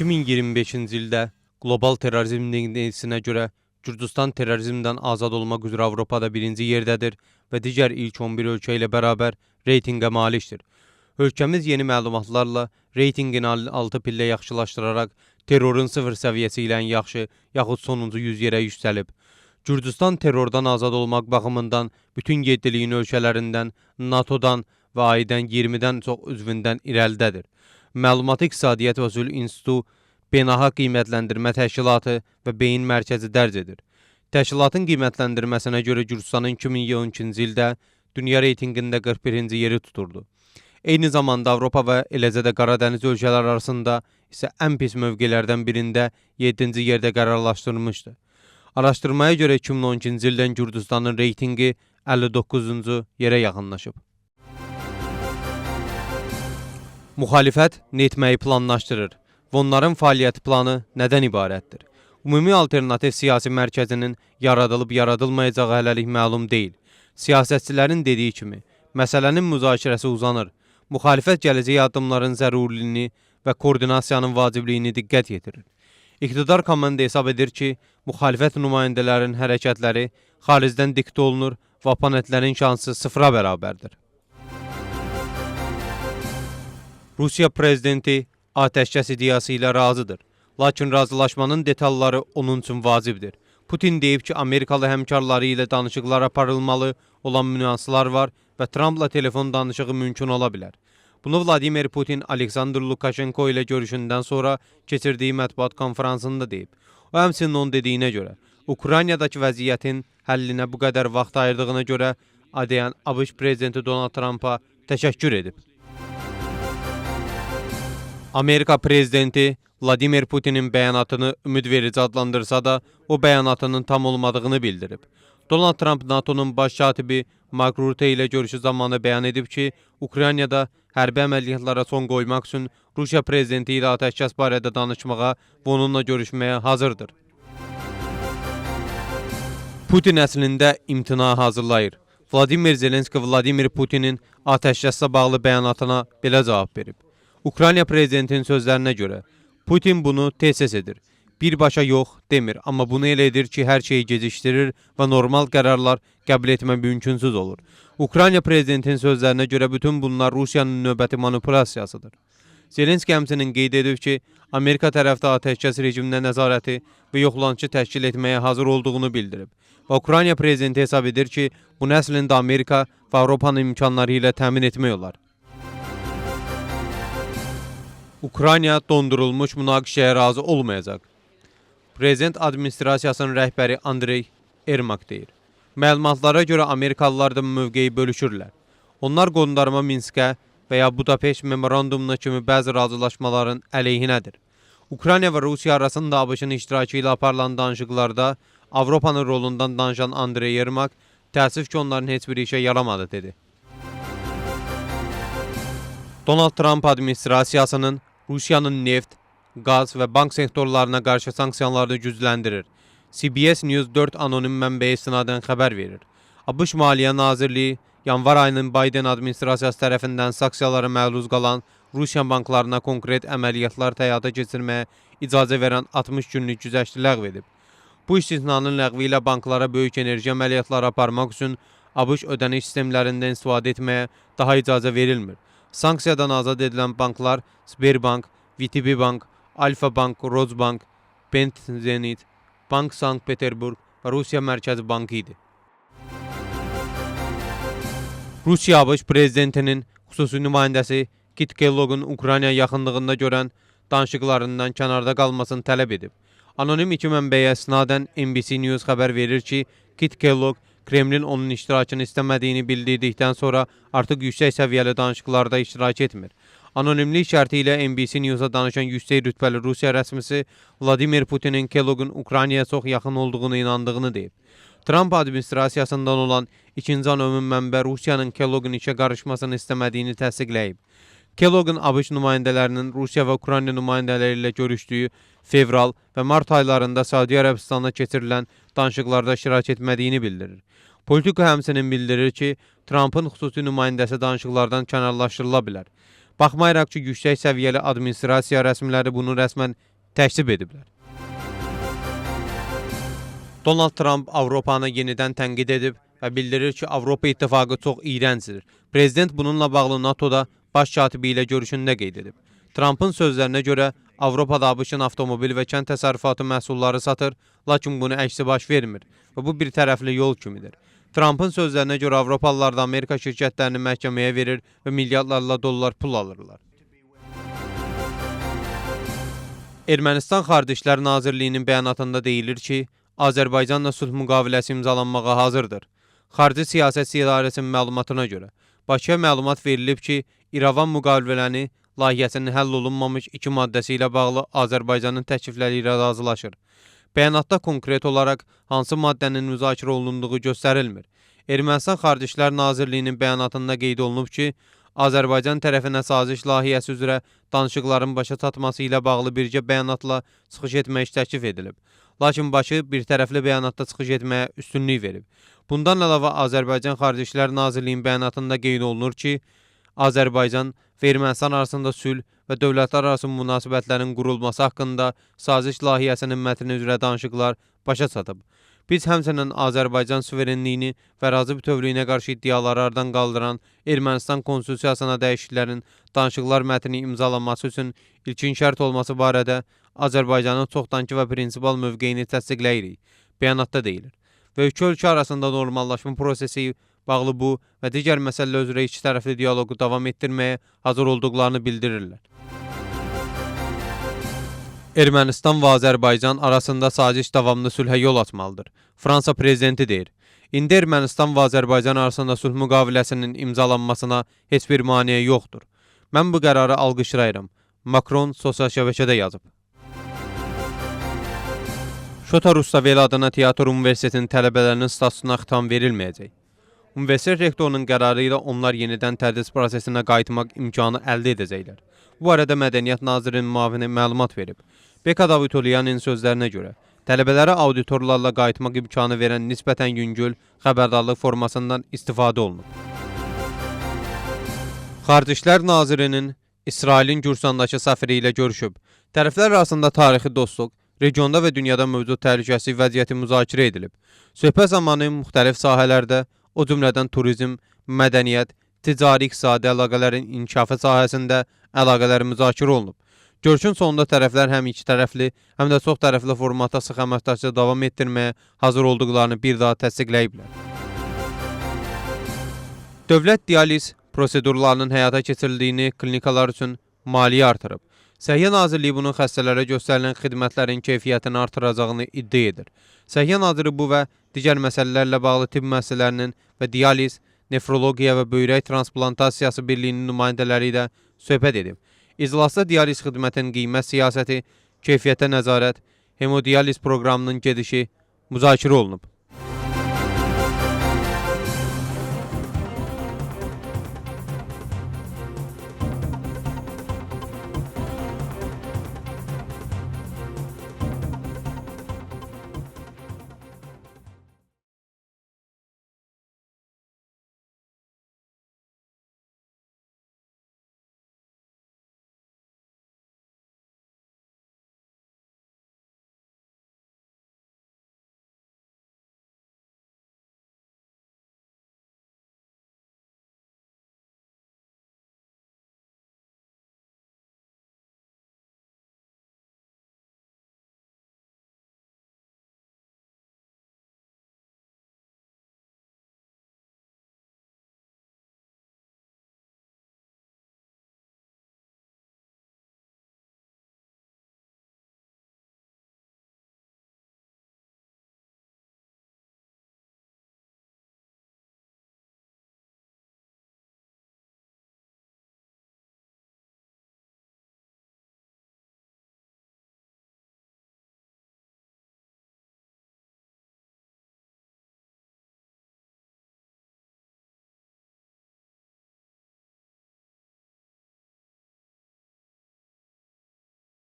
2025-ci ildə qlobal terrorizm indeksinə görə Gürcüstan terrorizmdən azad olmaq üzrə Avropada birinci yerdədir və digər ilk 11 ölkə ilə bərabər reytinqə malikdir. Ölkəmiz yeni məlumatlarla reytinqini 6 pillə yaxşılaşdıraraq terrorun sıfır səviyyəsi ilə ən yaxşı yaxud sonuncu 100 yerə yüksəlib. Gürcüstan terrordan azad olmaq baxımından bütün yeddiliyin ölkələrindən, NATO-dan və Aİ-dən 20-dən çox üzvündən irəlidədir. Məlumatı İqtisadiyyat və Sülh İnstitutu, Beynəlxalq Qiymətləndirmə Təşkilatı və Beyin Mərkəzi dərc edir. Təşkilatın qiymətləndirməsinə görə Gürcüstanın 2012-ci ildə dünya reytinqində 41-ci yeri tuturdu. Eyni zamanda Avropa və eləcə də Qaradəniz ölkələri arasında isə ən pis mövqelərdən birində 7-ci yerdə qərarlaşdırılmışdı. Araşdırmaya görə 2012-ci ildən Gürcüstanın reytinqi 59-cu yerə yaxınlaşıb. Müxalifət nə etməyi planlaşdırır və onların fəaliyyət planı nədən ibarətdir? Ümumi Alternativ Siyasi Mərkəzinin yaradılıb yaradılmayacağı hələlik məlum deyil. Siyasətçilərin dediyi kimi, məsələnin müzakirəsi uzanır. Müxalifət gələcək addımların zəruriliyini və koordinasiyanın vacibliyini diqqət yetirir. İqtidar komanda hesab edir ki, müxalifət nümayəndələrinin hərəkətləri xaricdən diktə olunur və oponentlərin şansı sıfıra bərabərdir. Rusiya prezidenti atəşkəs ideyası ilə razıdır. Lakin razılaşmanın detalları onun üçün vacibdir. Putin deyib ki, Amerikalı həmkarları ilə danışıqlar aparılmalı olan nüanslar var və Trampla telefon danışığı mümkün ola bilər. Bunu Vladimir Putin Aleksandr Lukashenko ilə görüşündən sonra keçirdiyi mətbuat konfransında deyib. O həmçinin onun dediyinə görə, Ukraynadakı vəziyyətin həllinə bu qədər vaxt ayırdığına görə ADN ABŞ prezidenti Donald Trumpa təşəkkür edib. Amerika prezidenti Vladimir Putinin bəyanatını ümidverici adlandırsa da, o bəyanatının tam olmadığını bildirib. Donald Trump NATO-nun baş katibi Mark Rutte ilə görüşü zamanı bəyan edib ki, Ukraynada hərbi əməliyyatlara son qoymaq üçün Rusiya prezidenti ilə atəşkəs barədə danışmağa və onunla görüşməyə hazırdır. Putin əslində imtina hazırlayır. Vladimir Zelenski Vladimir Putinin atəşkəslə bağlı bəyanatına belə cavab verib. Ukrayna prezidentinin sözlərinə görə Putin bunu tez-tez edir. Birbaşa yox demir, amma bunu elə edir ki, hər şeyi gecikdirir və normal qərarlar qəbul etmək mümkünsüz olur. Ukrayna prezidentinin sözlərinə görə bütün bunlar Rusiyanın növbəti manipulyasiyasıdır. Zelenski həmçinin qeyd edib ki, Amerika tərəfdə atəşkəs rejiminə nəzarəti və yoxlanışı təşkil etməyə hazır olduğunu bildirib. Və Ukrayna prezidenti hesab edir ki, bunu əslində Amerika və Avropanın imkanları ilə təmin etmək olar. Ukrayna dondurulmuş münaqişəyə razı olmayacaq. Prezident administrasiyasının rəhbəri Andrey Ermak deyir. Məlumatlara görə Amerikalılar da mövqeyi bölüşürlər. Onlar qondarma Minskə və ya Budapeşt memorandumuna kimi bəzi razılaşmaların əleyhinədir. Ukrayna və Rusiya arasında ABŞ-ın iştirakı ilə aparılan danışıqlarda Avropanın rolundan danışan Andrey Yermak, təəssüf ki, onların heç bir işə yaramadı dedi. Donald Trump administrasiyasının Rusiyanın neft, qaz və bank sektorlarına qarşı sanksiyalarını gücləndirir. CBS News 4 anonim mənbəyə istinadən xəbər verir. ABŞ Maliyyə Nazirliyi yanvar ayının Biden administrasiyası tərəfindən sanksiyalara məruz qalan Rusiya banklarına konkret əməliyyatlar həyata keçirməyə icazə verən 60 günlük güzəşti ləğv edib. Bu istisnanın ləğvi ilə banklara böyük enerji əməliyyatları aparmaq üçün ABŞ ödəniş sistemlərindən istifadə etməyə daha icazə verilmir. Sanksiyadan azad edilən banklar Sberbank, VTB Bank, Alfa Bank, Rosbank, Bent Zenit, Bank Sankt Peterburg və Rusiya Mərkəzi Bankı idi. Rusiya ABŞ prezidentinin xüsusi nümayəndəsi Kit Kellogg'un Ukrayna yaxınlığında görən danışıqlarından kənarda qalmasını tələb edib. Anonim iki mənbəyə istinadən NBC News xəbər verir ki, Kit Kellogg Kremlin onun iştirakını istəmədiyini bildirdikdən sonra artıq yüksək səviyyəli danışıqlarda iştirak etmir. Anonimlik şərti ilə NBC News-a danışan yüksək rütbəli Rusiya rəsmisi Vladimir Putinin Kellogg'un Ukraynaya çox yaxın olduğunu inandığını deyib. Trump administrasiyasından olan ikinci anonim mənbə Rusiyanın Kellogg'un işə qarışmasını istəmədiyini təsdiqləyib. Kellogg'un ABŞ nümayəndələrinin Rusiya və Ukrayna nümayəndələri ilə görüşdüyü fevral və mart aylarında Səudiyyə Ərəbistanına keçirilən danışıqlarda iştirak etmədiyini bildirir. Politico həmçinin bildirir ki, Trumpın xüsusi nümayəndəsi danışıqlardan kənarlaşdırıla bilər. Baxmayaraq ki, yüksək səviyyəli administrasiya rəsmiləri bunu rəsmən təkzib ediblər. Donald Trump Avropanı yenidən tənqid edib və bildirir ki, Avropa İttifaqı çox iyrəncdir. Prezident bununla bağlı NATO-da baş katibi ilə görüşündə qeyd edib. Trumpın sözlərinə görə Avropada ABŞ-ın avtomobil və kənd təsərrüfatı məhsulları satır, lakin bunu əksi baş vermir və bu bir tərəfli yol kimidir. Trumpın sözlərinə görə Avropalılar da Amerika şirkətlərini məhkəməyə verir və milyardlarla dollar pul alırlar. Ermənistan Xarici İşlər Nazirliyinin bəyanatında deyilir ki, Azərbaycanla sülh müqaviləsi imzalanmağa hazırdır. Xarici Siyasət İdarəsinin məlumatına görə, Bakıya məlumat verilib ki, İrəvan müqaviləni layihəsinin həll olunmamış iki maddəsi ilə bağlı Azərbaycanın təklifləri ilə razılaşır. Bəyanatda konkret olaraq hansı maddənin müzakirə olunduğu göstərilmir. Ermənistan Xarici İşlər Nazirliyinin bəyanatında qeyd olunub ki, Azərbaycan tərəfinə saziş layihəsi üzrə danışıqların başa çatması ilə bağlı birgə bəyanatla çıxış etmək təklif edilib. Lakin Bakı birtərəfli bəyanatda çıxış etməyə üstünlük verib. Bundan əlavə Azərbaycan Xarici İşlər Nazirliyinin bəyanatında qeyd olunur ki, Azərbaycan və Ermənistan arasında sülh və dövlətlər arası münasibətlərin qurulması haqqında saziş layihəsinin mətni üzrə danışıqlar başa çatıb. Biz həmçinin Azərbaycan suverenliyini və ərazi bütövlüyünə qarşı iddiaları aradan qaldıran Ermənistan konstitusiyasına dəyişikliklərin danışıqlar mətni imzalanması üçün ilkin şərt olması barədə Azərbaycanın çoxdankı və prinsipial mövqeyini təsdiqləyirik, bəyanatda deyilir. Və iki ölkə arasında normallaşma prosesi bağlı bu və digər məsələlər üzrə iki tərəfli dialoqu davam etdirməyə hazır olduqlarını bildirirlər. Ermənistan və Azərbaycan arasında saziş davamlı sülhə yol açmalıdır. Fransa prezidenti deyir. İndi Ermənistan və Azərbaycan arasında sülh müqaviləsinin imzalanmasına heç bir maneə yoxdur. Mən bu qərarı alqışlayıram. Makron sosial şəbəkədə yazıb. Şota Rustaveli adına Teatr Universitetinin tələbələrinin statusuna xitam verilməyəcək. Universitet rektorunun qərarı ilə onlar yenidən tədris prosesinə qayıtmaq imkanı əldə edəcəklər. Bu arada Mədəniyyət Nazirinin müavini məlumat verib. Beka Davutolyanin sözlərinə görə, tələbələrə auditorlarla qayıtmaq imkanı verən nisbətən yüngül xəbərdarlıq formasından istifadə olunub. Xarici İşlər Nazirinin İsrailin Gürcüstandakı səfiri ilə görüşüb. Tərəflər arasında tarixi dostluq, regionda və dünyada mövcud təhlükəsizlik vəziyyəti müzakirə edilib. Söhbət zamanı müxtəlif sahələrdə, o cümlədən turizm, mədəniyyət, ticari iqtisadi əlaqələrin inkişafı sahəsində əlaqələr müzakirə olunub. Görüşün sonunda tərəflər həm iki tərəfli, həm də çox tərəfli formatda sıx əməkdaşlığı davam etdirməyə hazır olduqlarını bir daha təsdiqləyiblər. Dövlət dializ prosedurlarının həyata keçirildiyini klinikalar üçün maliyyə artırıb. Səhiyyə Nazirliyi bunun xəstələrə göstərilən xidmətlərin keyfiyyətini artıracağını iddia edir. Səhiyyə Naziri bu və digər məsələlərlə bağlı tibb müəssisələrinin və dializ, nefrologiya və böyrək transplantasiyası birliyinin nümayəndələri ilə söhbət edib. İclasda dializ xidmətinin qiymət siyasəti, keyfiyyətə nəzarət, hemodializ proqramının gedişi müzakirə olunub.